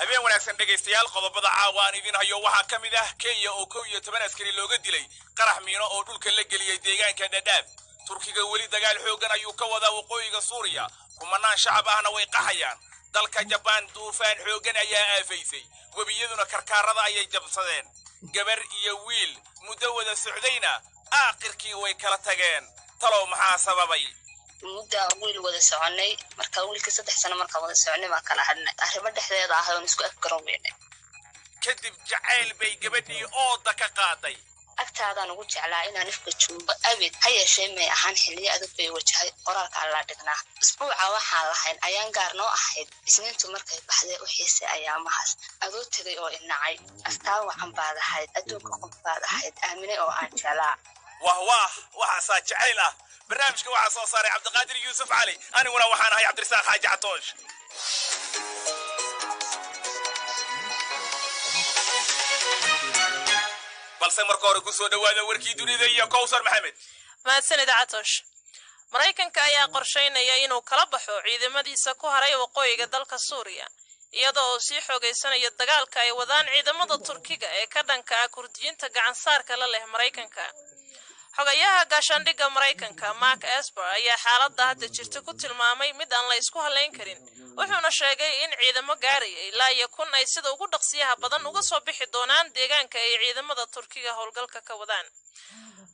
Habeen wanaagsan dhegaystayaal. Qodobada caawa aan idin hayo waxaa ka mid ah Kenya oo 11 askari looga dilay qarax miino oo dhulka la geliyey deegaanka Dhadhaab. Turkiga weli dagaal xooggan ayuu ka wadaa waqooyiga Suuriya, kumanaan shacab ahna way qaxayaan. Dalka Jabaan duufaan xooggan ayaa aafaysay, webiyaduna karkaarada ayay jabsadeen. Gabar iyo wiil muddo wada socdayna aakhirkii way kala tageen. Talow maxaa sababay? Muddaa wiil wada soconay, marka wiilka 3 sano markaan wada soconay baan kala hadhnay, arrimo dhexdeeda ah oon isku afgaran weynay. Kadib jacayl bay gabadhii ooda ka qaaday. Agtaadaan ugu jeclaa inaan ifka joogo abid, ha yeeshee may ahaan. Xilliyo adag bay wajahay, qoraalka allaa dhignaa. Isbuuca waxaan lahayn ayaan gaar noo ahayd, Isniintu markay baxday u xiisay ayaamahaas adoo tegay oo inacay. Astaan wacan baad ahayd, adduunka qof baad ahayd aaminay oo aan jeclaa. Wah wah, waxaasaa jacayl ah. Barnaamijka waxaa soo saaray Cabdiqaadir Yuusuf Cali, aniguna waxaan ahay Cabdirasaaq Xaaji Catoosh. Balse marka hore ku soo dhowaada warkii dunida iyo Kowsar Maxamed. Mahadsanid, Catosh. Maraykanka ayaa qorsheynaya inuu kala baxo ciidamadiisa ku haray waqooyiga dalka Suuriya, iyadoo uu sii xoogaysanayo dagaalka ay wadaan ciidamada Turkiga ee ka dhanka ah Kurdiyiinta gacansaarka la leh Maraykanka. Xogayaha gaashaandhigga Maraykanka Mark Esper ayaa xaaladda hadda jirta ku tilmaamay mid aan la isku halayn karin, wuxuuna sheegay in ciidamo gaaraya ilaa iyo 1000 ay sida ugu dhaqsiyaha badan uga soo bixi doonaan deegaanka ay ciidamada Turkiga howlgalka ka wadaan.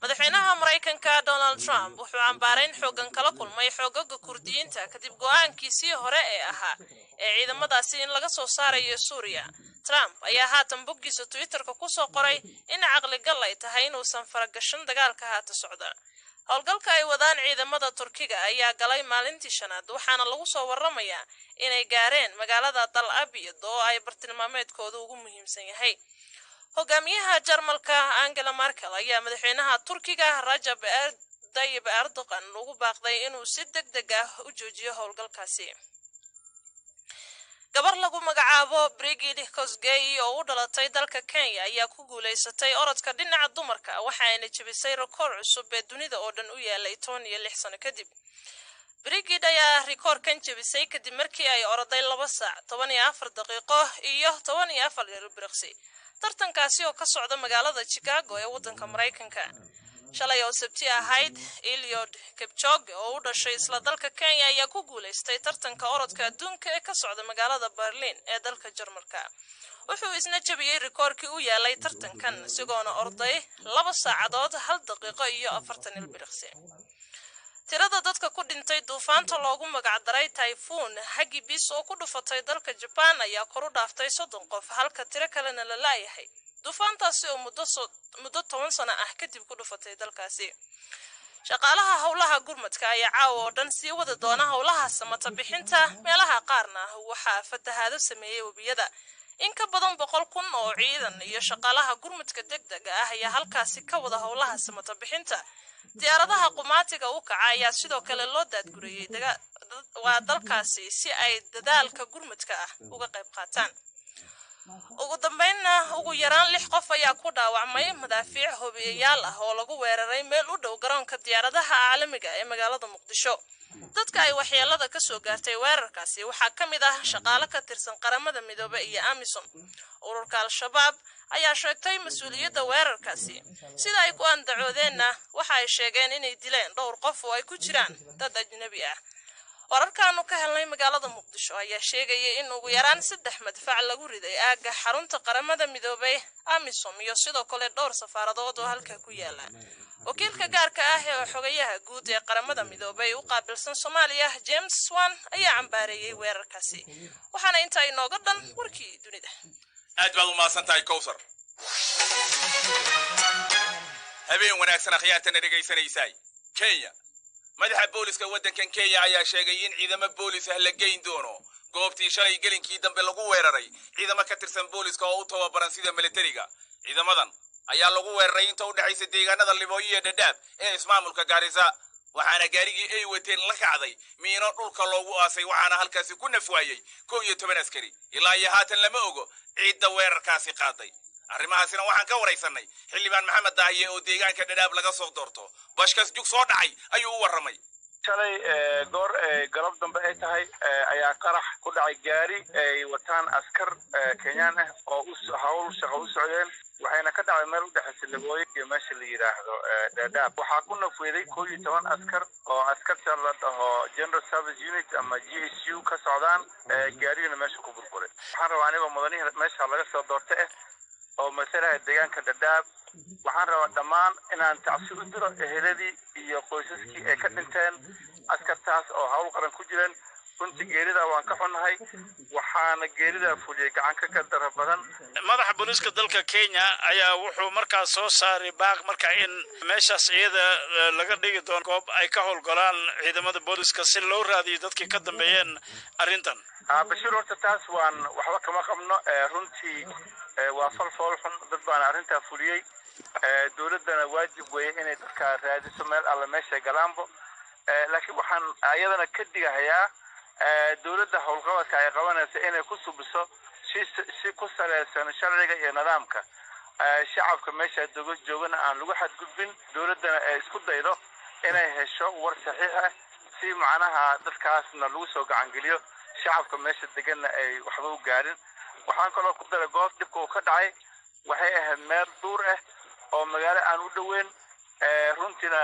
Madaxweynaha Maraykanka Donald Trump wuxuu cambaarayn xooggan kala kulmay xoogaga Kurdiyiinta kadib go'aankiisii hore ee ahaa ee ciidamadaasi in laga soo saarayo Suuriya. Trump ayaa haatan boggiisa Twitterka kusoo qoray in caqligal ay tahay inuusan faragashan dagaalka haata socda. Howlgalka ay wadaan ciidamada Turkiga ayaa galay maalintii shanaad, waxaana lagu soo waramayaa inay gaareen magaalada Dal Abiyad oo ay bartilmaameedkooda ugu muhiimsan yahay. Hogaamiyaha Jarmalka Angela Merkel ayaa madaxweynaha Turkiga Rajab Dayib Erdogan ugu baaqday inuu si deg deg ah u joojiyo howlgalkaasi. Gabar lagu magacaabo Brigid Kosgei oo u dhalatay dalka Kenya ayaa ku guulaysatay orodka dhinaca dumarka, waxaayna jebisay rikoor cusub ee dunida oo dhan u yaalay 16 sano kadib. Brigid ayaa rikoorkan jebisay kadib markii ay oroday 2 saac 14 daqiiqo iyo 14 ilbiriqsi, tartankaasi oo ka socda magaalada Chicago ee waddanka Maraykanka. Shalay oo Sabti ahayd, Eliud Kipchoge oo u dhashay isla dalka Kenya ayaa ku guulaystay tartanka orodka adduunka ee ka socda magaalada Berlin ee dalka Jarmalka. Wuxuu isna jebiyey rikoorkii u yaalay tartankan, isagoona orday 2 saacadood 1 daqiiqo iyo 40 ilbiriqsi. Tirada dadka ku dhintay duufaanta loogu magacdaray Typhoon Hagibis oo ku dhufatay dalka Jabaan ayaa kor u dhaaftay 30 qof, halka tiro kalena la laayahay. Duufaantaasi oo muddo 10 sano ah kadib ku dhufatay dalkaasi. Shaqaalaha howlaha gurmadka ayaa caawa oo dhan sii wadi doona howlaha samata bixinta. Meelaha qaarna waxaa fatahaado sameeyey webiyada. In ka badan 100,000 oo ciidan iyo shaqaalaha gurmadka deg dega ah ayaa halkaasi ka wada howlaha samata bixinta. Diyaaradaha qumaatiga u kaca ayaa sidoo kale loo daadguriyey waa dalkaasi si ay dadaalka gurmadka ah uga qayb qaataan. Ugu dambeynna, ugu yaraan lix qof ayaa ku dhaawacmay madaafiic hobiyayaal ah oo lagu weeraray meel u dhow garoonka diyaaradaha caalamiga ee magaalada Muqdisho. Dadka ay waxyeelada ka soo gaartay weerarkaasi waxaa ka mid ah shaqaale ka tirsan Qaramada Midoobey iyo AMISOM. Ururka Al-Shabaab ayaa sheegtay mas-uuliyadda weerarkaasi. Sida ay ku andacoodeenna, waxa ay sheegeen inay dileen dhowr qof oo ay ku jiraan dad ajnabi ah. Wararkaanu ka helnay magaalada Muqdisho ayaa sheegaya in ugu yaraan saddex madfac lagu riday aagga xarunta Qaramada Midoobay, AMISOM iyo sidoo kale dhowr safaaradood oo halka ku yaala. Wakiilka gaarka ah ee xogayaha guud ee Qaramada Midoobay u qaabilsan Soomaaliya, James Swan, ayaa cambaareeyey weerarkaasi. Waxaana intaa inooga dhan warkii dunida. Aad baad u mahadsan tahay, Kowsar. Habeen wanaagsan akhyaartana dhegaysanaysaay. Kenya, madaxa booliska waddankan Kenya ayaa sheegay in ciidamo boolis ah la geyn doono goobtii shalay gelinkii dambe lagu weeraray ciidamo ka tirsan booliska oo u tababaran sida militariga. Ciidamadan ayaa lagu weeraray inta u dhexaysa deegaanada Libooyo iyo Dhadhaab ee ismaamulka Gaarisa, waxaana gaarigii ay wateen la kacday miino dhulka loogu aasay, waxaana halkaasi ku nafwaayey 11 askari. Ilaa iyo haatan lama ogo ciidda weerarkaasi qaaday. Arrimahaasina waxaan ka waraysanay xildhibaan Maxamed Daahiye oo deegaanka Dhadhaab laga soo doorto. Bashkas jug soo dhacay ayuu u warramay. Shalay goor galab dambe ay tahay ayaa qarax ku dhacay gaari ay wataan askar Kenyaan ah oo hawl shaqo u socdeen, waxayna ka dhacday meel u dhexaysa Libooyo iyo meesha la yidhaahdo Dhadhaab. Waxaa ku nafweeday 11 askar oo askarta la dhaho General Service Unit ama GSU ka socdaan, gaarigana meesha ku burburay. Waxaan rabaa anigoo mudanihii meesha laga soo doortay ah oo masalaha deegaanka Dhadhaab, waxaan rabaa dhammaan inaan tacsi u diro eheladii iyo qoysaskii ay ka dhinteen askartaas oo hawl qaran ku jireen. Runtii geerida waan ka xunnahay, waxaana geeridaa fuliyey gacan ka gadara badan. Madaxa booliiska dalka Kenya ayaa wuxuu markaas soo saaray baaq marka in meeshaas iyada laga dhigi doono goob ay ka howlgalaan ciidamada booliiska si loo raadiyo dadkii ka dambeeyeen arrintan. Bashiir, horta taas waan waxba kama qabno. Runtii waa fal fool xun, dad baana arrintaa fuliyey. Dowladdana waajib weeye inay dadkaa raadiso meel alle meeshay galaanbo, laakiin waxaan ayadana ka digahayaa dowladda howlqabadka ay qabanaysa inay ku subiso si ku salaysan sharciga iyo nidaamka, shacabka meesha dogo joogana aan lagu xadgudbin, dowladdana ay isku daydo inay hesho war saxiix ah si macnaha dadkaasna lagu soo gacangeliyo, shacabka meesha deganna ay waxba u gaarin. Waxaan kaloo ku daray, goob dhibka uu ka dhacay waxay ahayd meel duur ah oo magaalo aan u dhoweyn. Runtiina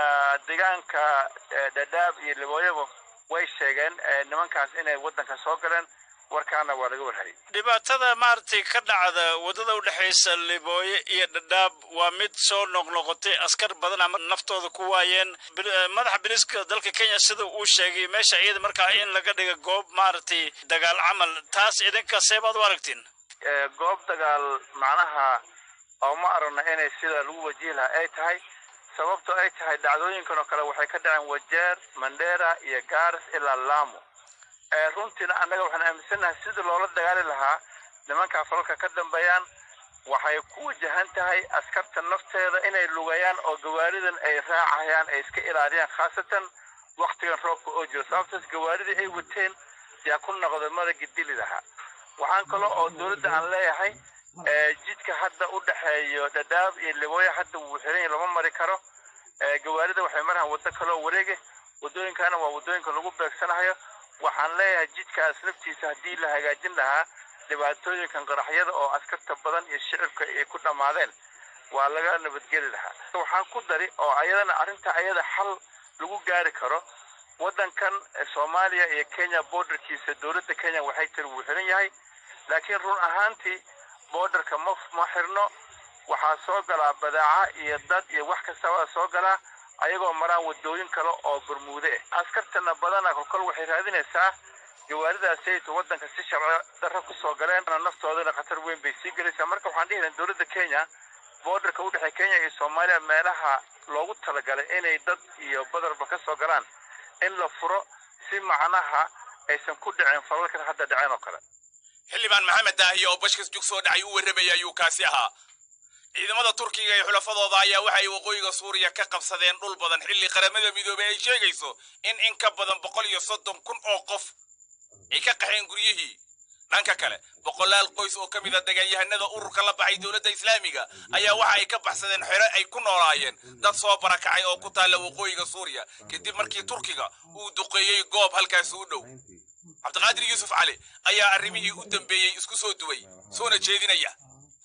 deegaanka Dhadhaab iyo Libooyaba way sheegeen nimankaas inay waddanka soo galeen, warkaana waa laga warhayay. Dhibaatada maaragtay ka dhacda waddada u dhexaysa Libooye iyo Dhadhaab waa mid soo noqnoqotay, askar badan ama naftooda ku waayeen. Madaxa biliiska dalka Kenya sida uu sheegay, meesha iyada markaa in laga dhiga goob maaragtay dagaal camal, taas idinka seebaad u aragtiin? Goob dagaal macnaha oo ma aragno inay sida lagu wajihi lahaa ay tahay, sababtoo ay tahay dhacdooyinkan oo kale waxay ka dhaceen Wajeer, Mandera iyo Garis ilaa Lamu. Runtiina annaga waxaan aaminsannahay sidii loola dagaali lahaa nimankaa falalka ka dambeeyaan waxay ku wajahan tahay askarta nafteeda inay lugayaan oo gawaaridan ay raacayaan ay iska ilaaliyaan, khaasatan waktigan roobka oo jiro, sababtaas gawaaridii ay wateen yaa ku noqday madagii dili lahaa. Waxaan kale oo dowladda aan leeyahay, jidka hadda u dhexeeyo Dhadhaab iyo Libooya hadda wuu xiran yahay, lama mari karo. Gawaarida waxay marhaan waddo kaloo wareege, waddooyinkana waa waddooyinka lagu beegsanayo. Waxaan leeyahay jidkaas naftiisa haddii la hagaajin lahaa, dhibaatooyinkan qaraxyada oo askarta badan iyo shicibka ay ku dhammaadeen waa laga nabadgeli lahaa. Waxaan ku dari oo ayadana arrinta ayada xal lagu gaari karo, waddankan Soomaaliya iyo Kenya borderkiisa dowladda Kenya waxay tiri wuu xiran yahay, laakiin run ahaantii borderka ma xirno. Waxaa soo galaa badaaca iyo dad iyo wax kastaba soo galaa, ayagoo maraan waddooyin kale oo bermuude ah. Askartana badana kolkol waxay raadinaysaa gawaaridaasayto waddanka si sharci darro kusoo galeen, naftoodana khatar weyn bay sii gelaysaa. Marka waxaan dhihi lahaa dowladda Kenya, borderka u dhexeeya Kenya iyo Soomaaliya meelaha loogu talagalay inay dad iyo badarba ka soo galaan in la furo si macnaha aysan ku dhicin falalkan hadda dhaceen oo kale. Xildhibaan Maxamed Daahiye oo bashkas jug soo dhacay u warramaya ayuu kaasi ahaa. Ciidamada Turkiga iyo xulafadooda ayaa waxay waqooyiga Suuriya ka qabsadeen dhul badan, xilli Qaramada Midoobey ay sheegayso in ka badan 130,000 oo qof ay ka qaxeen guryihii. Dhanka kale, boqolaal qoys oo ka mid a dagaalyahanada ururka la baxay Dowladda Islaamiga ayaa waxa ay ka baxsadeen xero ay ku noolaayeen dad soo barakacay oo ku taalla waqooyiga Suuriya, kadib markii Turkiga uu duqeeyey goob halkaasi u dhow. Cabdiqaadir Yuusuf Cali ayaa arrimihii u dambeeyey isku soo duway, soona jeedinaya.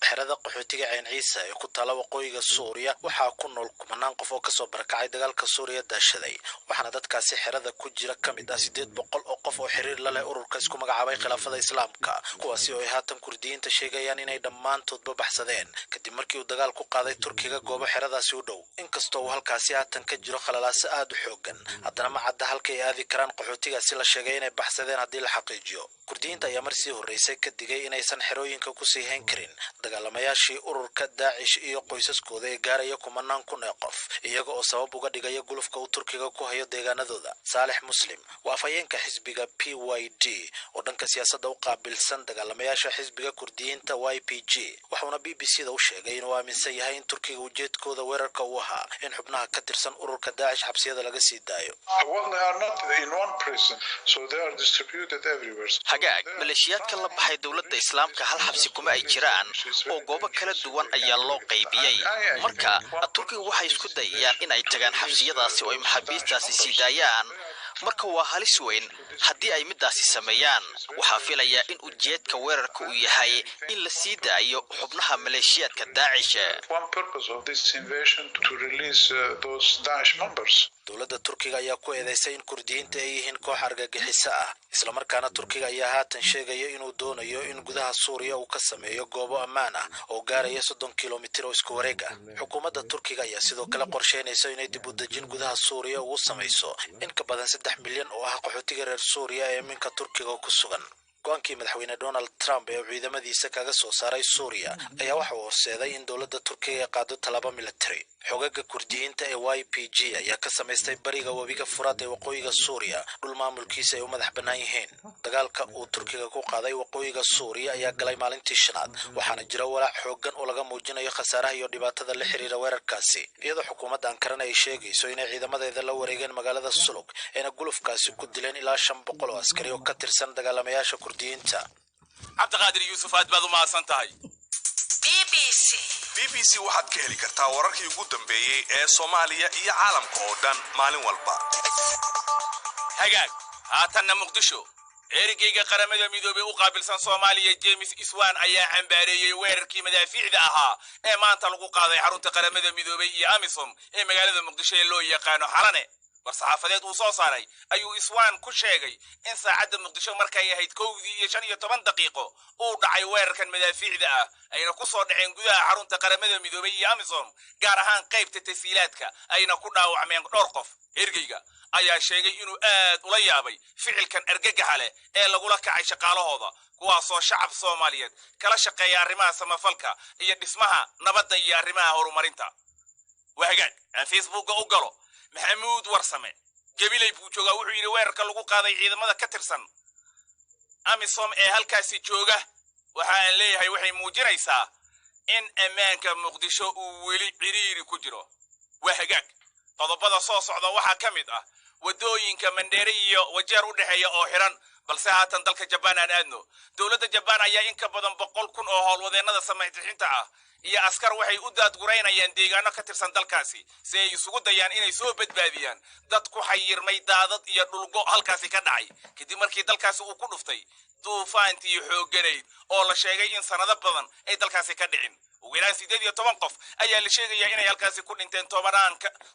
Xerada qaxootiga Ceen Ciise ee ku taala waqooyiga Suuriya waxaa ku nool kumanaan qof oo kasoo barakacay dagaalka Suuriya daashaday, waxaana dadkaasi xerada ku jira ka mid ah 800 oo qof oo xiriir la leh ururka isku magacaabay Khilaafada Islaamka, kuwaasi oo ay haatan Kurdiyiinta sheegayaan inay dhammaantoodba baxsadeen kadib markii uu dagaal ku qaaday Turkiga goobo xeradaasi u dhow. Inkastoo uu halkaasi haatan ka jiro khalalaase aada u xoogan, haddana ma cadda halkay aadi karaan qaxootigaasi la sheegay inay baxsadeen haddii la xaqiijiyo. Kurdiyiinta ayaa mar sii horreysay ka digay inaysan xerooyinka kusii hayn karin dagaalamayaashii ururka Daacish iyo qoysaskooda ee gaaraya kumanaan kun ee qof, iyaga oo sabab uga dhigaya gulufka uu Turkiga ku hayo deegaanadooda. Saalex Muslim waa afhayeenka xisbiga PYD oo dhanka siyaasadda u qaabilsan dagaalamayaasha xisbiga Kurdiyiinta YPG, waxauna BBC da u sheegay inuu aaminsan yahay in Turkiga ujeedkooda weerarka uu ahaa in xubnaha ka tirsan ururka Daacish xabsiyada laga sii daayo. Hagaag, maleeshiyaadka la baxay Dowladda Islaamka hal xabsi kuma ay jiraan oo goobo kala duwan ayaa loo qaybiyey. Marka Turkiga waxay isku dayayaan in ay tagaan xabsiyadaasi oo ay maxaabiistaasi sii daayaan. Marka waa halis weyn haddii ay midaasi sameeyaan. Waxaa filayaa in ujeedka weerarka uu yahay in la sii daayo xubnaha maleeshiyaadka Daacish. One purpose of this invasion to release those Daesh members. Dowladda Turkiga ayaa ku eedeysay in Kurdiyiinta ay yihiin koox argagixiso ah, islamarkaana Turkiga ayaa haatan sheegaya inuu doonayo in gudaha Suuriya uu ka sameeyo goobo ammaan ah oo gaaraya 30 kilomitir oo isku wareeg ah. Xukuumadda Turkiga ayaa sidoo kale qorsheynaysa inay dib u dejin gudaha Suuriya ugu samayso in ka badan 3 milyan oo ah qaxootiga reer Suuriya ee iminka Turkiga ku sugan. Go-aankii Madaxweyne Donald Trump ee uu ciidamadiisa kaga soo saaray Suuriya ayaa waxa uu horseeday in dowladda Turkiga ay qaado tallaabo military. Xogaga Kurdiyiinta ee YPG ayaa ka samaystay bariga webiga Furaad ee waqooyiga Suuriya dhul maamulkiisa ay u madax bannaan yihiin. Dagaalka uu Turkiga ku qaaday waqooyiga Suuriya ayaa galay maalintii shanaad, waxaana jira walaac xoogan oo laga muujinayo khasaaraha iyo dhibaatada la xiriira weerarkaasi, iyadoo xukuumadda Ankarana ay sheegayso inay ciidamadeeda la wareegeen magaalada Sulug ayna gulufkaasi ku dileen ilaa 500 oo askari oo ka tirsan dagaalamayaasha Kurdiyiinta. Cabdiqaadir Yuusuf, aad baad u mahadsan tahay. BBC waxaad ka heli kartaa wararkii ugu dambeeyey ee Soomaaliya iyo caalamka oo dhan maalin walba. Hagaag, haatanna Muqdisho. Ergeyga Qaramada Midoobey u qaabilsan Soomaaliya, James Swan, ayaa cambaareeyey weerarkii madaafiicda ahaa ee maanta lagu qaaday xarunta Qaramada Midoobey iyo AMISOM ee magaalada Muqdisho ee loo yaqaano Xalane. War-saxaafadeed uu soo saaray ayuu Swan ku sheegay in saacadda Muqdisho markay ahayd 1:15 uu dhacay weerarkan madaafiicda ah, ayna ku soo dhaceen gudaha xarunta Qaramada Midoobey iyo AMISOM, gaar ahaan qaybta tasiilaadka, ayna ku dhaawacmeen dhowr qof. Ergeyga ayaa sheegay inuu aad ula yaabay ficilkan argagaxa leh ee lagula kacay shaqaalahooda, kuwaasoo shacab Soomaaliyeed kala shaqeeya arrimaha samafalka iyo dhismaha nabadda iyo arrimaha horumarinta. Waa hagaag, aan Facebooka u galo. Maxamuud Warsame Gabiley buu joogaa. Wuxuu yidhi weerarka lagu qaaday ciidamada ka tirsan AMISOM ee halkaasi jooga, waxa aan leeyahay waxay muujinaysaa in ammaanka Muqdisho uu weli cidhiiri ku jiro. Waa hagaag, qodobada soo socda waxaa ka mid ah waddooyinka Mandheere iyo Wajeer u dhexeeya oo xidhan. Balse haatan dalka Jabaan aan aadno. Dowladda Jabaan ayaa in ka badan 100,000 oo howlwadeennada samaytixinta ah iyo askar waxay u daadguraynayaan deegaano ka tirsan dalkaasi si ay isugu dayaan inay soo badbaadiyaan dad ku xayirmay daadad iyo dhulgo halkaasi ka dhacay, kadib markii dalkaasi uu ku dhuftay duufaantii xoogganayd oo la sheegay in sannado badan ay dalkaasi ka dhicin. Ugu yaraan 18 qof ayaa la sheegayaa inay halkaasi ku dhinteen,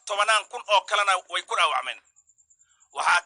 tobanaan kun oo kalena way ku dhaawacmeen. Waxaa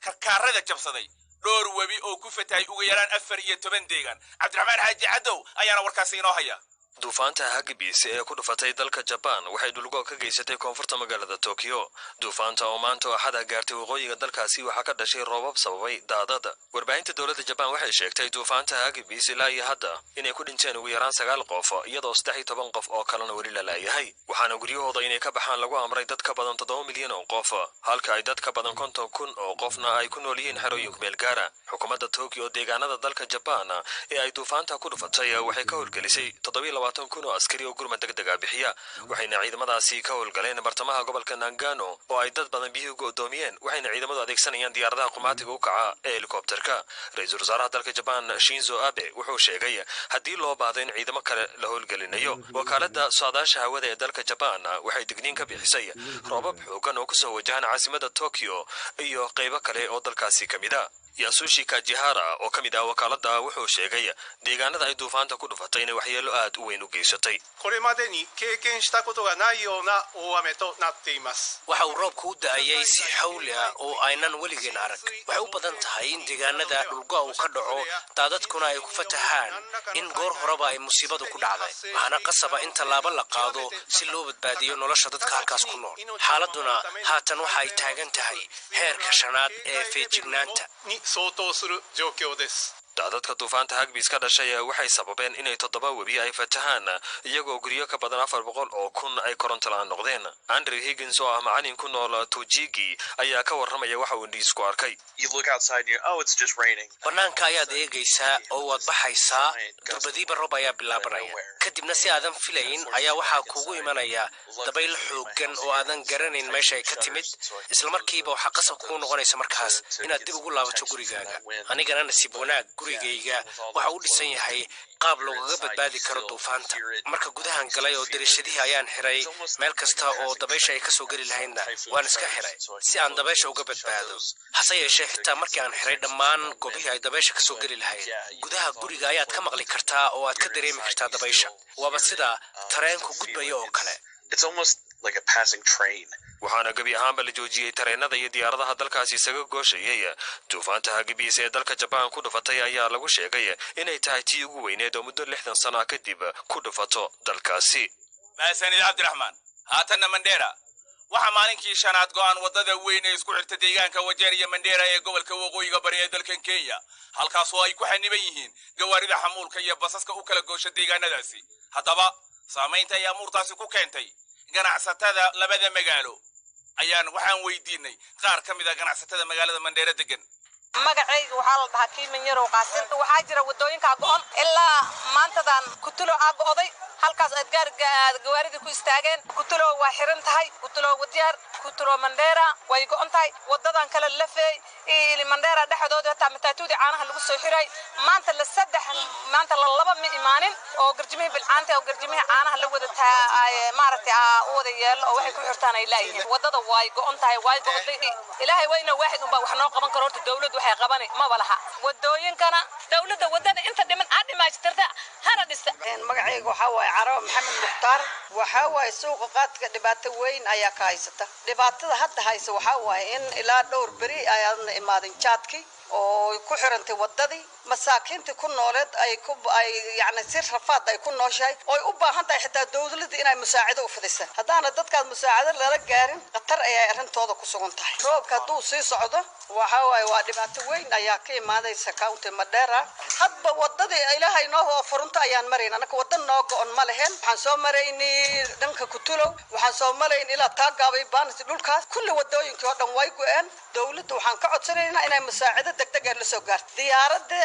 karkaarada jabsaday dhowr webi oo ku fatahay ugu yaraan 14 deegaan. Cabdiraxmaan Xaaji Cadow ayaana warkaasi inoo haya. Duufaanta Hagibis ee ku dhufatay dalka Jabaan waxay dhulgo ka geysatay koonfurta magaalada Tokyo. Duufaanta oo maanta oo Axada gaartay waqooyiga dalkaasi waxaa ka dhashay roobab sababay daadad. Warbaahinta dowladda Jabaan waxay sheegtay duufaanta Hagibis ilaa iyo hadda inay ku dhinteen ugu yaraan sagaal qof, iyadoo 13 qof oo kalena weli la laayahay, waxaana guryahooda inay ka baxaan lagu amray dad ka badan 7 milyan oo qof, halka ay dad ka badan 50,000 oo qofna ay ku nool yihiin xerooyin kumeel gaara. Xukuumadda Tokyo deegaanada dalka Jabaan ee ay duufaanta ku dhufatay waxay ka howlgelisay 27,000 oo askari oo gurmad deg dega bixiya, waxayna ciidamadaasi ka howlgaleen bartamaha gobolka Nagano oo ay dad badan biyuhu go'doomiyeen, waxayna ciidamadu adeegsanayaan diyaaradaha qumaatiga u kaca ee helikobterka. Ra-iisul wasaaraha dalka Jabaan, Shinzo Abe, wuxuu sheegay haddii loo baahdo in ciidamo kale la howlgelinayo. Wakaaladda saadaasha hawada ee dalka Jabaan waxay digniin ka bixisay roobab xoogan oo kusoo wajahan caasimada Tokyo iyo qaybo kale oo dalkaasi ka mid a. Yasushi Kajihara oo ka mid ah wakaaladda wuxuu sheegay deegaanada ay duufaanta ku dhufatay inay waxyeelo aad u weyn u geysatay. これまでに経験したことがないような大雨となっています。 Waxa uu roobku u da'ayay si xawli ah oo aynan weligeen arag. Waxay u badan tahay in deegaanada dhulgo'a uu ka dhaco, daadadkuna ay ku fatahaan, in goor horeba ay musiibadu ku dhacday, waxaana qasaba in tallaabo la qaado si loo badbaadiyo nolosha dadka halkaas ku nool. Xaaladuna haatan waxa ay taagan tahay heerka shanaad ee feejignaanta. に相当する状況です。 Daadadka duufaanta Hagibis ka dhashay waxay sababeen inay toddoba webi ay fatahaan, iyagoo guryo ka badan 400,000 ay koronto la-aan noqdeen. Andrew Higgins oo ah macalin ku nool Tojigi ayaa ka warramaya waxa uu indhiis ku arkay. Bannaanka ayaad eegaysaa oo waad baxaysaa, durbadiiba roob ayaa bilaabanaya. Kadibna si aadan filayn ayaa waxaa kugu imanaya dabayl xooggan oo aadan garanayn meesha ay ka timid. Islamarkiiba waxaa qasab kugu noqonaysa markaas inaad dib ugu laabato gurigaaga. Anigana nasiib wanaag Gurigayga waxa uu dhisan yahay qaab loogaga badbaadi karo duufaanta. Marka gudahan galay oo dariishadihii ayaan xiray, meel kasta oo dabaysha ay kasoo geli lahaydna waan iska xiray si aan dabaysha uga badbaado. Hase yeeshee, xitaa markii aan xiray dhammaan goobihii ay dabaysha kasoo geli lahayd, gudaha guriga ayaad ka maqli kartaa oo aad ka dareemi kartaa dabaysha. Waaba sida tareenku gudbaya oo kale. Waxaana gebi ahaanba la joojiyey tareenada iyo diyaaradaha dalkaasi isaga gooshayay. Duufaanta Hagibis ee dalka Jabaan ku dhufatay ayaa lagu sheegay inay tahay tii ugu weyneed oo muddo 60 sana kadib ku dhufato dalkaasi. Mahadsanid, Cabdiraxmaan. Haatanna Mandheera. Waxaa maalinkii shanaad go'an waddada weyn ee isku xirta deegaanka Wajeer iyo Mandheera ee gobolka Waqooyiga Bari ee dalkan Kenya, halkaasoo ay ku xaniban yihiin gawaarida xamuulka iyo basaska u kala goosha deegaanadaasi. Haddaba, saamaynta ay amuurtaasi ku keentay ganacsatada labada magaalo ayaan waxaan weydiinay qaar ka mid a ganacsatada magaalada Mandheera degan. Magacayga waxaa la dhahaa Kiiman Yarow Qaasin. Waxaa jira wadooyinkaa go'on ilaa maantadan. Kutulo aa go'day, halkaas aad gaar gawaaridii ku istaageen. Kutulo waa xiran tahay, Kutulo Wajeer, Kutulo Mandheera way go'on tahay. Wadadan kale Lafey iyo Mandheera dhexdooda hataa mataatuudii caanaha lagu soo xiray maanta la saddex, maanta la laba ma imaanin, oo garjimihii bilcaanta oo garjimihii caanaha la wada taa maaragtay u wada yeelo oo waxay ku xirtaan ay laayihiin. Wadada way go'on tahay, way go'day. Ilaahay wayna waaxid unbaa wax noo qaban karo. Horta dowladdu waxay qabani maba laha. Wadooyinkana dowladda wadada inta dhiman ha dhimaashtirta, hana dhista. Magacayga waxaa waaye Carabo Maxamed Mukhtaar. Waxaa waaye suuqa qaadka dhibaato weyn ayaa ka haysata. Dhibaatada hadda haysa waxaa waaye in ilaa dhowr beri ayaadna imaadin jaadkii oo ku xirantay wadadii. Masaakiintii ku nooleed ay ku ay yacni si rafaad ay ku nooshahay ooy u baahan tahay xitaa dowladda inay musaacido u fidisa. Haddaana dadkaas musaacado lala gaarin, khatar ayay arrintooda ku sugan tahay. Roobka hadduu sii socdo, waxa waaye waa dhibaato weyn ayaa ka imaanaysa county Madera. Hadba wadadii Ilaahay noo furunta ayaan marayn. Anaka wada noo go'on ma lehen. Waxaan soo maraynay dhanka Kutulow, waxaan soo marayn ilaa Taagaabay, Baanis, dhulkaas kulli wadooyinkii oo dhan way go'een. Dowladda waxaan ka codsanaynaa inay musaacido degdeg ah la soo gaarto. Diyaaradda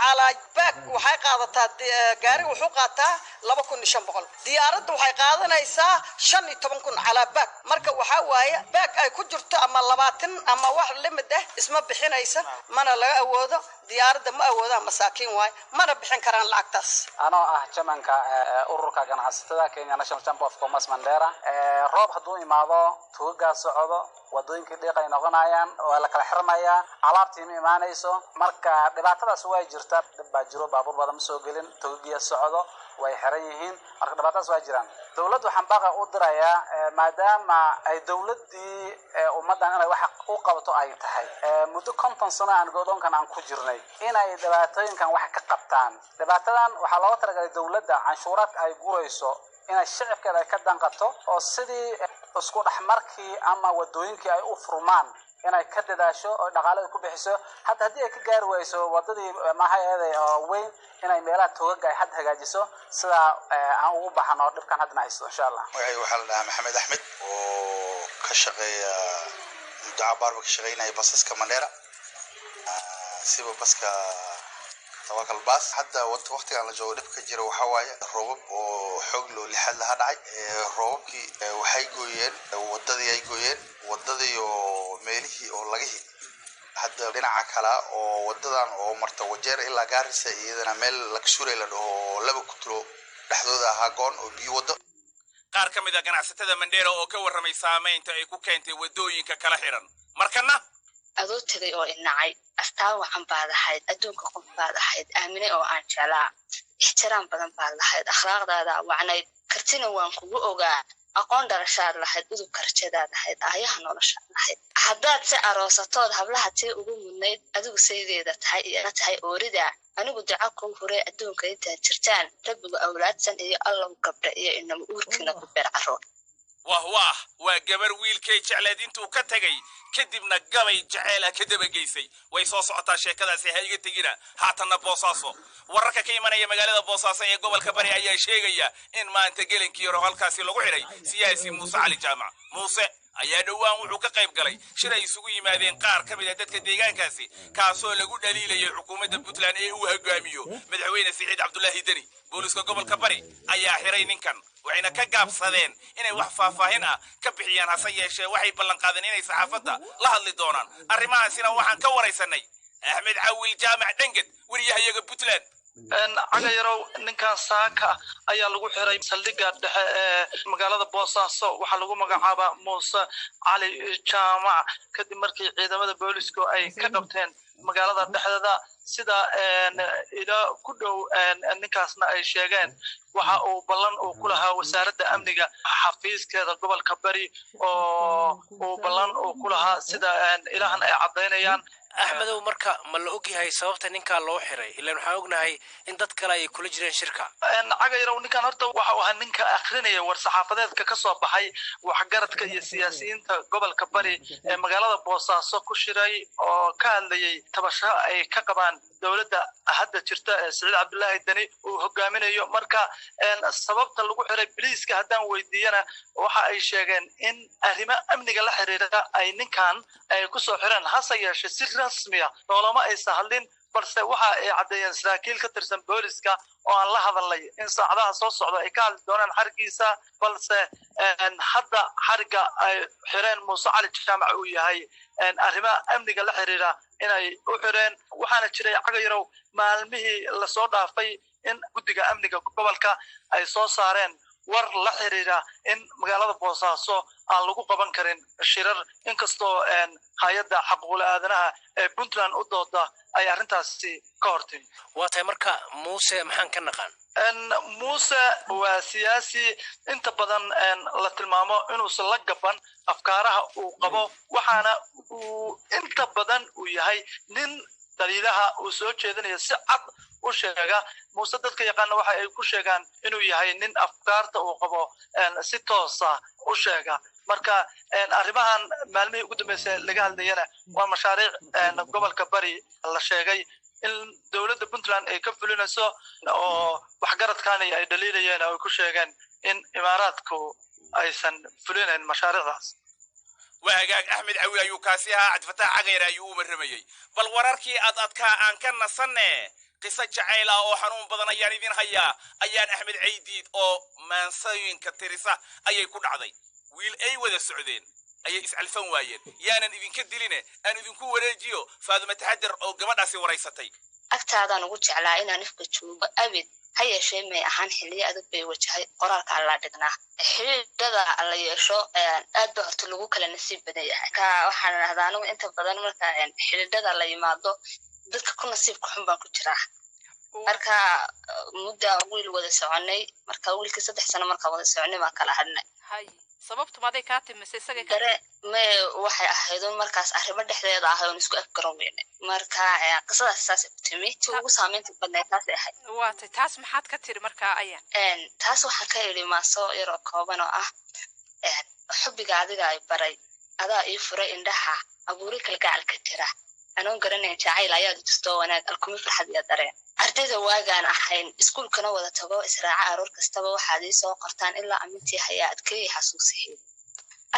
calaajbaag waxay qaadataa, gaari wuxuu qaataa 2500, diyaaradda waxay qaadanaysaa 15,000 calaa baag. Marka waxaa waaye baag ay ku jirto ama 20 ama wax limid ah isma bixinaysa, mana laga awoodo. Diyaaradda ma awoodaan, masaakiin waaye, mana bixin karaan lacagtaas. Anoo ah chairmanka ururka ganacsatada Kenya National Chamber of Commerce Mandera, roob hadduu imaado, tuugaa socdo, wadooyinkii dhiiq ay noqonayaan, waa la kala xirmayaa, alaabtii ma imaanayso. Marka dhibaatadaas way jirta, dhib baa jiro, baabuur badan ma soo gelin, tuugiya socdo, way xiran yihiin. Marka dhibaatadaas waa jiraan. Dowladdu waxaan baaqa u dirayaa, maadaama ay dowladdii ummaddan inay wax u qabato ay tahay, muddo 50 sano aan godoonkan aan ku jirnay, inay dhibaatooyinkan wax ka qabtaan. Dhibaatadan waxaa looga talagalay dowladda canshuuraadka ay gurayso inay shicibkeeda ay ka danqato, oo sidii isku dhexmarkii ama wadooyinkii ay u furmaan inay ka dadaasho oo dhaqaalada ku bixiso. Hadda haddii ay ka gaari wayso wadadii maaha eeday oo weyn, inay meelaha togaga ay hadda hagaajiso, sidaa aan ugu baxno dhibkan haddana haysto, insha Allah. Magacayga waxaa la dhahaa Maxamed Axmed oo ka shaqeeya, muddo cabaarba ka shaqeynaya basaska Mandheera, siba baska Tawakal Bas. Hadda waqtigan la joogo dhibka jira waxaa waaye roobab oo xoog loo lixaad laha dhacay. Roobabkii waxay gooyeen wadadii, ay gooyeen wadadii oo meelihii oo lagihii. Hadda dhinaca kale oo wadadan oo marta Wajeer ilaa Gaarisa, iyadana meel Lagsure la dhaho oo laba kutulo dhexdooda ahaa goon oo biyo wado. Qaar ka mid a ganacsatada Mandheera oo ka warramay saamaynta ay ku keentay waddooyinka kala xiran. Markana Adoo tegay oo inacay, astaan wacan baad ahayd, adduunka qof baad ahayd aaminay oo aan jeclaa, ixtiraam badan baad lahayd, akhlaaqdaada wacnayd, kartina waan kugu ogaa, aqoon dhalashaad lahayd, udub karjadaad ahayd, aayaha noloshaad lahayd. Haddaad si aroosatood hablaha tii ugu mudnayd, adigu saydeeda tahay iyana tahay oorida, anigu duca kuu hurey adduunka intaad jirtaan, Rabbigu awlaadsan iyo Allow gabdha iyo inama uurkiina ku beer carruur. Wah wah, waa gabar wiilkay jecleed intuu ka tegay kadibna gabay jeceela ka dabageysay. Way soo socotaa sheekadaasi, ha iga tegina. Haatanna Boosaaso. Wararka ka imanaya magaalada Boosaaso ee gobolka Bari ayaa sheegaya in maanta gelinkii hore halkaasi lagu xidhay siyaasi Muuse Cali Jaamac. Muuse ayaa dhowaan wuxuu ka qayb galay shir ay isugu yimaadeen qaar ka mid a dadka deegaankaasi, kaasoo lagu dhaliilayay xukuumadda Puntland ee uu hogaamiyo madaxweyne Siciid Cabdulaahi Deni. Booliska gobolka Bari ayaa xiray ninkan, waxayna ka gaabsadeen inay wax faahfaahin ah ka bixiyaan. Hase yeeshee, waxay ballanqaadeen inay saxaafadda la hadli doonaan. Arrimahaasina waxaan ka waraysanay Axmed Cawil Jaamac Dhenged, weriyahayaga Puntland. Cagayarow, ninkan saaka ayaa lagu xiray saldhigga dhexe ee magaalada Boosaaso. Waxaa lagu magacaabaa Muuse Cali Jaamac, kadib markii ciidamada boolisku ay ka qabteen magaalada dhexdeeda. Sida ilo ku dhow ninkaasna ay sheegeen, waxa uu ballan uu ku lahaa wasaaradda amniga xafiiskeeda gobolka Bari oo uu ballan uu ku lahaa, sida ilahan ay caddaynayaan. Axmedow, marka ma la ogyahay sababta ninkaa loo xiray? Ilaan waxaan ognahay in dad kale ay kula jireen shirka. Cagayarow, ninkan horta waxa uu ahaa ninka akhrinaya war saxaafadeedka ka soo baxay waxgaradka iyo siyaasiyiinta gobolka Bari ee magaalada Boosaaso ku shiray, oo ka hadlayay tabasho ay ka qabaan dowladda hadda jirta ee Siciid Cabdullaahi Deni uu hogaaminayo. Marka sababta lagu xiray biliiska haddaan weydiiyana, waxa ay sheegeen in arrimo amniga la xiriira ay ninkan ay kusoo xireen. Hase yeeshe si rasmiya noolama aysan hadlin, balse waxa ay caddeeyeen saraakiil ka tirsan booliska oo aan la hadalnay in saacadaha soo socda ay ka hadli doonaan xarigiisa, balse hadda xariga ay xireen Muuse Cali Jaamac uu yahay arrimaha amniga la xiriira inay u xireen. Waxaana jiray, Cagayarow, maalmihii lasoo dhaafay in guddiga amniga gobolka ay soo saareen war la xiriira in magaalada Boosaaso aan lagu qaban karin shirar, inkastoo hay-adda xaquuqul aadanaha ee Puntland u dooda ay arrintaasi ka hortimi. Waa tahay. Marka Muuse maxaan ka naqaan? Muuse waa siyaasi inta badan la tilmaamo inuusan la gaban afkaaraha uu qabo, waxaana uu inta badan uu yahay nin daliilaha uu soo jeedinayo si cad u sheega. Muuse dadka yaqaana waxa ay ku sheegaan inuu yahay nin afkaarta uu qabo si toosa u sheega. Marka arrimahan maalmihii ugu dambeysay laga hadlayana waa mashaariic gobolka Bari la sheegay in dowladda Puntland ay ka fulinayso, oo waxgaradkani ay dhaliilayeen oo ay ku sheegeen in Imaaraadku aysan fulinayn mashaariicdaas. Waa hagaag, Axmed Cawil ayuu kaasi ahaa. Cabdifataax Cagayr ayuu u warramayey. Bal wararkii aad adkaa aan ka nasanne, qiso jacayl ah oo xanuun badan ayaan idin hayaa. Ayaan Axmed Caydiid oo maansooyinka tirisa ayay ku dhacday. Wiil ay wada socdeen ayay iscalfan waayeen. Yaanan idinka diline, aan idinku wareejiyo Faaduma Taxadir oo gabadhaasi waraysatay. Agtaadaan ugu jeclaa inaan ifka joogo abid, ha yeeshee may ahaan xilliyo adag bay wajahay. Qoraalka allaa dhignaa xidhiidhada la yeesho aad ba horta lagu kala nasiib badan yahay. Ka waxaan idhahdaa anigu inta badan marka xidhiidhada la yimaado, dadka ku nasiibka xun baan ku jiraa. Marka mudda wiil wada soconay, marka wiilkii 3 sano markaa wada soconay baan kala hadhnay. Sababtu maday kaa timise isaga? Dare me waxay ahayd un markaas arrimo dhexdeeda ahay oon isku afgaran weynay. Marka qisadaas saasay ku timi, ti ugu saameynta badnayd taasay ahayd. Waa tay. Taas maxaad ka tiri markaa, Ayaan? Taas waxaan ka idhi maaso yaroo kooban oo ah: xubbiga adiga ay baray, adaa ii furay indhaha, abuuri kalgacalka jira, anoon garanayn jacayl ayaad tustoo wanaag, alkumi farxad iyo dareen. Ardayda waagaan ahayn iskuulkana wada tago, israaca aroor kastaba, waxaad ii soo qortaan ilaa amintii hayaa, adkeeyay xasuusihii.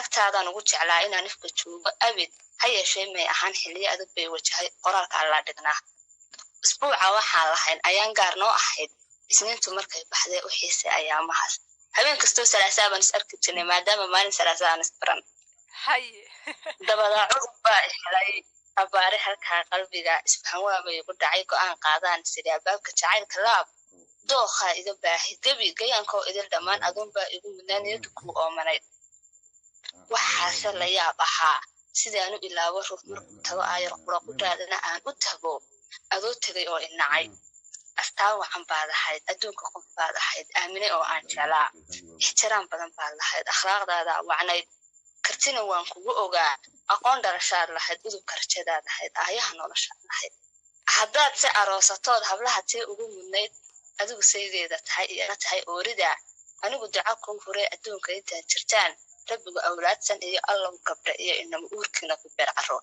Agtaadaan ugu jeclaa inaan ifka joogo abid, ha yeeshee may ahaan xilliyo adag bay wajahay. Qoraalka allaa dhignaa isbuuca waxaan lahayn ayaan gaar noo ahayd Isniintu markay baxday u xiisay ayaamahaas. Habeen kastoo Salaasaa baan is arki jirnay, maadaama maalin Salaasaa aan isbaran. Dabadaa cudur baa helay abaare halkaa qalbiga, isfahan waabay igu dhacay, go'aan qaadaan sida albaabka jacaylka laab, dookhaa iga baahi gebi gayaankoo idil dhammaan, aduunbaa igu mudnaa, niyadu kuu oomanayd. Waxaase la yaab ahaa sidaanu ilaabo ruux markuu tago, aayar qura qudhaadana aan u tago adoo tegay oo inacay. Astaan wacan baad ahayd, adduunka qof baad ahayd aaminay oo aan jeclaa, ixtiraam badan baad lahayd, akhlaaqdaada wacnayd, kartina waan kugu ogaa, aqoon dhalashaad lahayd, udubka rajadaad ahayd, aayaha noloshaad lahayd. Haddaad si aroosatood hablaha tee ugu mudnayd, adigu saygeeda tahay iyana tahay oorida, anigu duca kuu hurey adduunka intaad jirtaan, Rabbigu awlaadsan iyo Allow gabdha iyo inama uurkiina ku beer caroor.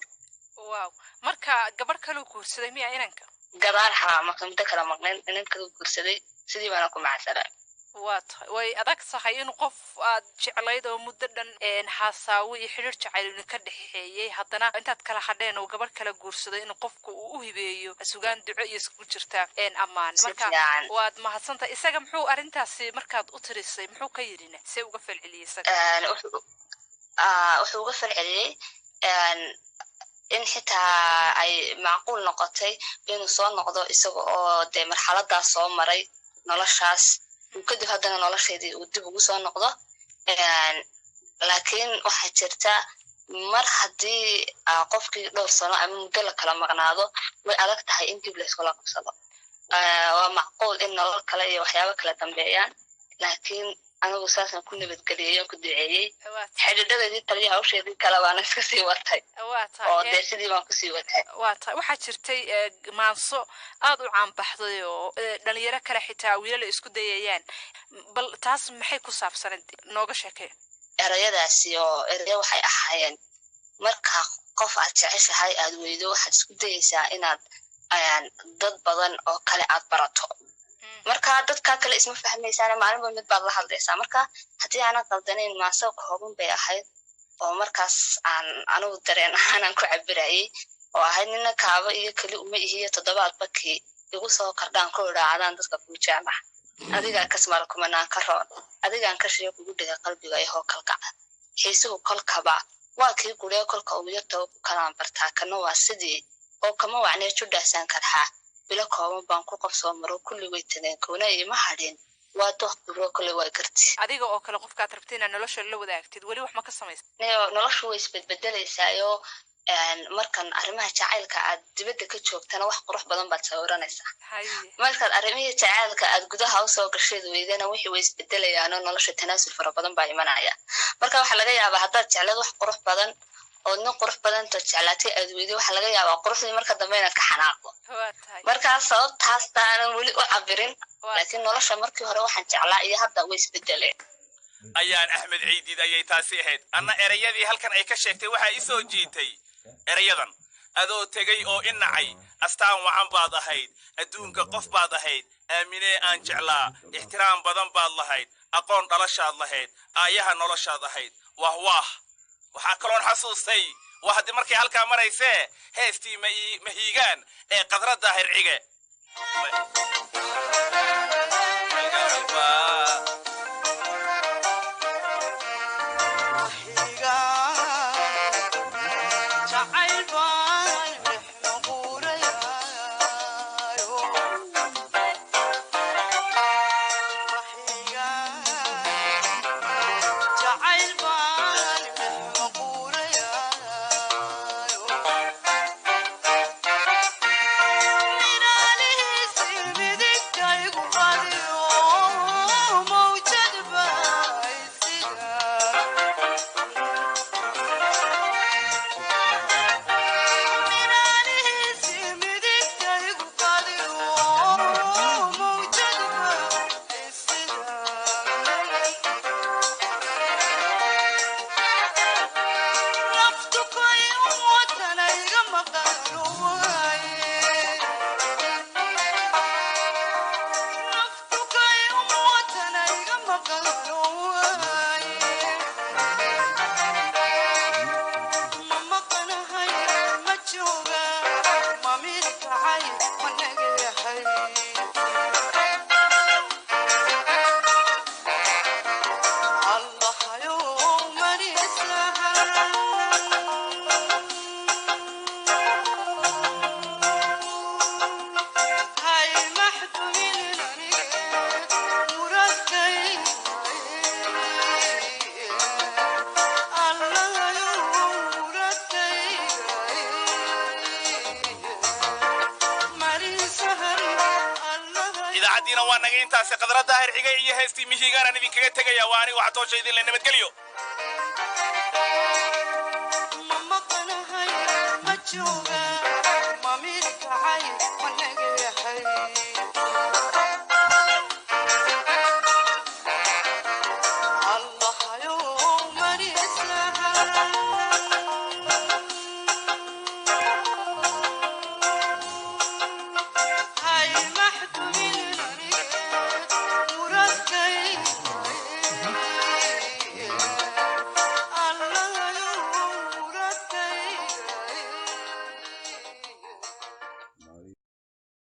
Wow, marka gabadh kaluu guursaday miya inanka? Gadaal haa, marka muddo kala maqnayn inan kaluu guursaday, sidii baana ku macsanaa. Waa tahay. Way adag tahay in qof aad jeclayd oo muddo dhan haasaawo iyo xidhiir jacayl idinka dhexeeyey, haddana intaad kala hadheen oo gabadh kala guursaday, in qofku uu u hibeeyo sugaan duco iyo iskugu jirta ammaan. Marka waad mahadsantahay. Isaga muxuu arrintaasi markaad u tirisay muxuu ka yidhina, see uga falceliyey isaga? Wuxuu uga falceliyey In xitaa ay macquul noqotay inuu soo noqdo isaga oo dee marxaladaas soo maray noloshaas, uu kadib haddana nolosheedii uu dib ugu soo noqdo. Laakiin waxaa jirta, mar haddii qofkii dhowr sano ama muddo la kala maqnaado, way adag tahay in dib layskula qabsado. Waa macquul in nolol kale iyo waxyaabo kala dambeeyaan, laakiin anigu saasaan ku nabadgeliyey oon ku duceeyey. Xidhiidhadeedii taliya hawsheedii kale baana iska sii watay oo dee sidii baan kusii watay. Waa tahay. Waxaa jirtay maanso aad u caanbaxday oo dhalinyaro kale, xitaa wiilal, ay isku dayayaan. Bal taas maxay ku saabsanayd? Nooga sheekee. Erayadaasi oo erayo waxay ahaayeen, marka qof aad jeceshahay aad weydo, waxaad isku dayaysaa inaad dad badan oo kale aad barato. Marka dadka kale isma fahmaysaana, maalinba mid baad la hadlaysaa. Marka haddii aanan qaldanayn, maanso kooban bay ahayd oo markaas aan anigu dareen ahaan aan ku cabirayay, oo ahayd: "Nina kaaba iyo keli uma ihiyo, toddobaadba kii igu soo kordhaan ku idhaacdaan dadka kuu jeclaha, adigaa kasmara kumanaan ka roon, adigaan kashiyo kugu dhiga qalbiga ihoo kalgaca, xiisuhu kolkaba waa kii guree, kolka ugu yartoo ku kalaan bartaa, kana waa sidii oo kama wacnee, judhaasaan karxaa, bilo kooban baan ku qabsoo maro, kulligay tageen koona ima hadhin, waa doq dubro kole waa garti." Adiga oo kale, qofkaad rabta inaad nolosha la wadaagtid, weli wax ma ka samaysa? Noloshu way isbedbedelaysaayoo markan arrimaha jacaylka aad dibadda ka joogtana, wax qurux badan baad sawiranaysaa. Markaad arrimihii jacaylka aad gudaha usoo gasheed weydana, wixii way isbedelayaanoo nolosha tanaasul fara badan baa imanaya. Marka waxaa laga yaabaa haddaad jecleed wax qurux badan oo nin qurux badan tood jeclaatay aad weyday, waxaa laga yaabaa quruxdii marka dambe inaad ka xanaaqdo. Markaa sababtaasta aanan weli u cabirin, laakiin nolosha markii hore waxaan jeclaa iyo hadda way isbedeleen. Ayaan Axmed Ciidiid ayay taasi ahayd. Anna erayadii halkan ay ka sheegtay waxaa i soo jiitay erayadan: "Adoo tegey oo i nacay, astaan wacan baad ahayd, adduunka qof baad ahayd aaminee aan jeclaa, ixtiraam badan baad lahayd, aqoon dhalashaad lahayd, aayaha noloshaad ahayd, wah wah." Waxaa kaloon xasuustay, waa haddii markay halkaa maraysee, heestii Mahiigaan ee Qadra Daahir Cige. Idaacaddiina waa naga intaasi. Qadra Daahir Xigay iyo heestii Mihigaanaan idinkaga tegaya. Waa aniga waxaa toosha idinle. Nabadgelyo. Ma maqanahay? Ma jooga? Ma mirkacay? Ma nagay?